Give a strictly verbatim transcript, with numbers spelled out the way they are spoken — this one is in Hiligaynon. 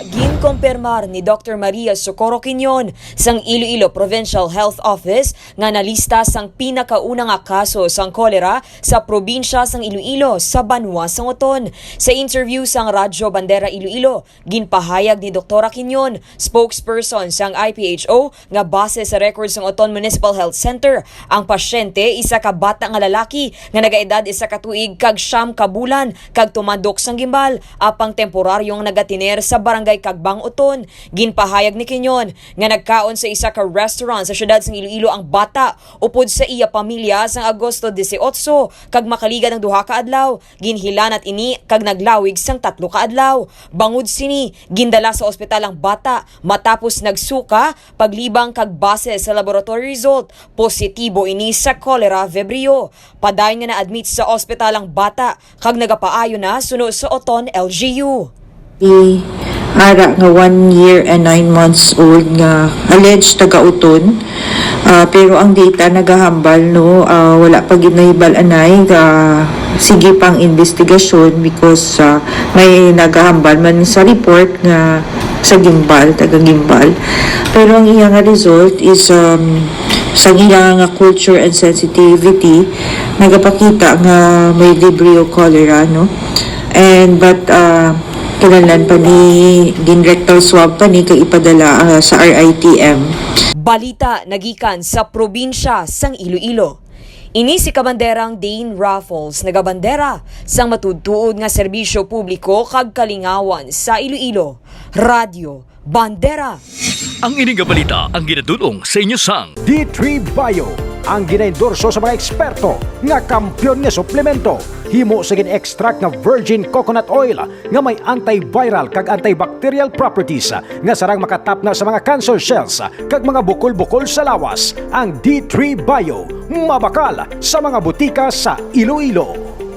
Ginkumpirmar ni Doktor Maria Socorro Quiñon sang Iloilo Provincial Health Office nga nalista sang pinakauna nga kaso sang kolera sa probinsya sang Iloilo sa banwa sang Oton. Sa interview sang Radyo Bandera Iloilo, ginpahayag ni Doktora Quiñon, spokesperson sang I P H O, nga base sa record sang Oton Municipal Health Center, ang pasyente isa ka bata nga lalaki nga nagaedad isa ka tuig kag siyam ka bulan kag tumandok sang Guimbal, apang temporaryo nga nagatiner sa Barangay Cagbang, Oton. Ginpahayag ni Quiñon nga nagkaon sa isa ka restaurant sa siyudad sang Iloilo ang bata upod sa iya pamilya sang Agosto dieciocho, kag makaligad ang duha ka adlaw, ginhilanat ini kag naglawig sang tatlo ka adlaw. Bangod sini, gindala sa ospital ang bata matapos nagsuka, paglibang kag base sa laboratory result, positibo ini sa cholera vibrio. Padayon nga na-admit sa ospital ang bata kag nagapaayo na suno sa Oton L G U. Di ara nga one year and nine months old nga alleged taga-Oton. Ah, pero ang data nagahambal, no, ah, wala pa gid nahibal-anay, ah, sige pang investigasyon because, ah, may nagahambal man sa report nga sa Guimbal, taga Guimbal. Pero ang iya nga result is, um, sa iya nga culture and sensitivity, nagapakita nga may vibrio cholera, no? And but, ah, kinahanglan pa ni gin-rectal swab pa ni kag ipadala, ah, sa R I T M. Balita nagikan sa probinsya sang Iloilo. Ini si Kabanderang Dane Raffles, nagabandera sang matuod-tuod nga serbisyo publiko kag kalingawan sa Iloilo, Radyo Bandera. Ang ini nga balita ang ginadul-ong sa inyo sang D three Bio, ang ginaendorso sa mga eksperto nga kampiyon nga suplemento. Himo sa gin-extract nga virgin coconut oil nga may antiviral kag antibacterial properties nga sarang makatapna sa mga cancer cells kag mga bukol-bukol sa lawas. Ang D three Bio, mabakal sa mga butika sa Iloilo.